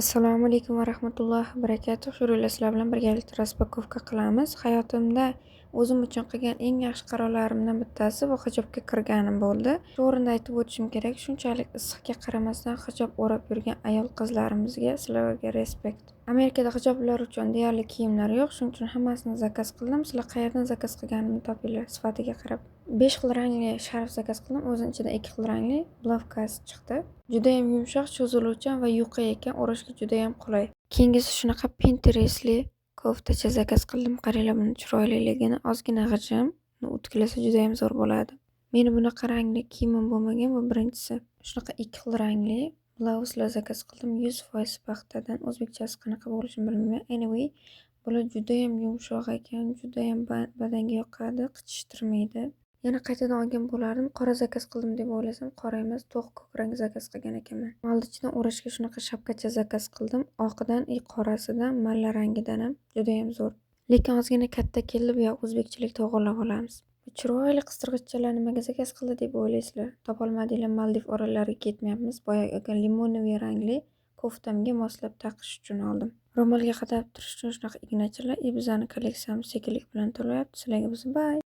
Assalomu alaykum va rahmatullohi va barakatuh. Shu'la sizlar bilan birgalikda распаковка qilamiz. Hayotimda o'zim uchun qilgan eng yaxshi qarorlarimdan bittasi bu hijobga kirganim bo'ldi. Shu o'rinda aytib o'tishim kerak, shunchalik issiqga qaramasdan hijob o'rab yurgan ayol qizlarimizga, sizlarga респект. Amerikada hijoblar uchun deyarli kiyimlar yo'q, shuning uchun hammasini заказ qildim. Sizlar qayerdan заказ qilganimni topinglar, sifatiga qarab. 5 xil rangli sharf заказ qildim. O'zini ichida 2 xil rangli булавка si chiqdi. Judayam yumshoq, cho'ziluvchan va yuqa ekan, o'rashga judayam qulay. Keyingisi shunaqa Pinterestli koftacha заказ qildim. Qaranglar buni chiroyliligini, ozgina g'ijim, utklasa judayam zo'r bo'ladi. Meni bunaqa rangli kiyimim bo'lmagan, bu birinchisi. Shunaqa 2 xil rangli blouzlar заказ qildim. 100% paxtadan. O'zbekchasi qanaqa bo'lishini bilmayman. Anyway, bular judayam yumshoq ekan, judayam badanga yoqadi, qichishtirmaydi. Yana qaytadan olgan bo'lardim. Qora заказ qildim deb o'ylasam, qora emas, to'q ko'k rang заказ qilgan ekanman. Oldichidan o'rashga shunaqa shapkacha заказ qildim. Oqidan и qorasidan, malla rangidan ham judayam zo'r. Lekin ozgina katta keldi, bu yoq o'zbekchilik, to'g'irlab olamiz. Chiroyli qistirg'ichchalar nimaga заказ qildi deb o'ylaysizlar. Topolmadinglar, Maldiv orollariga ketmayapmiz. Boyagi лимоновый rangli koftamga moslab taqish uchun oldim. Ro'molga qadab turish uchun shunaqa ignachalar и bizani kolleksiyamiz sekinlik bilan to'layapti. Sizlarga bo'lsa, bye.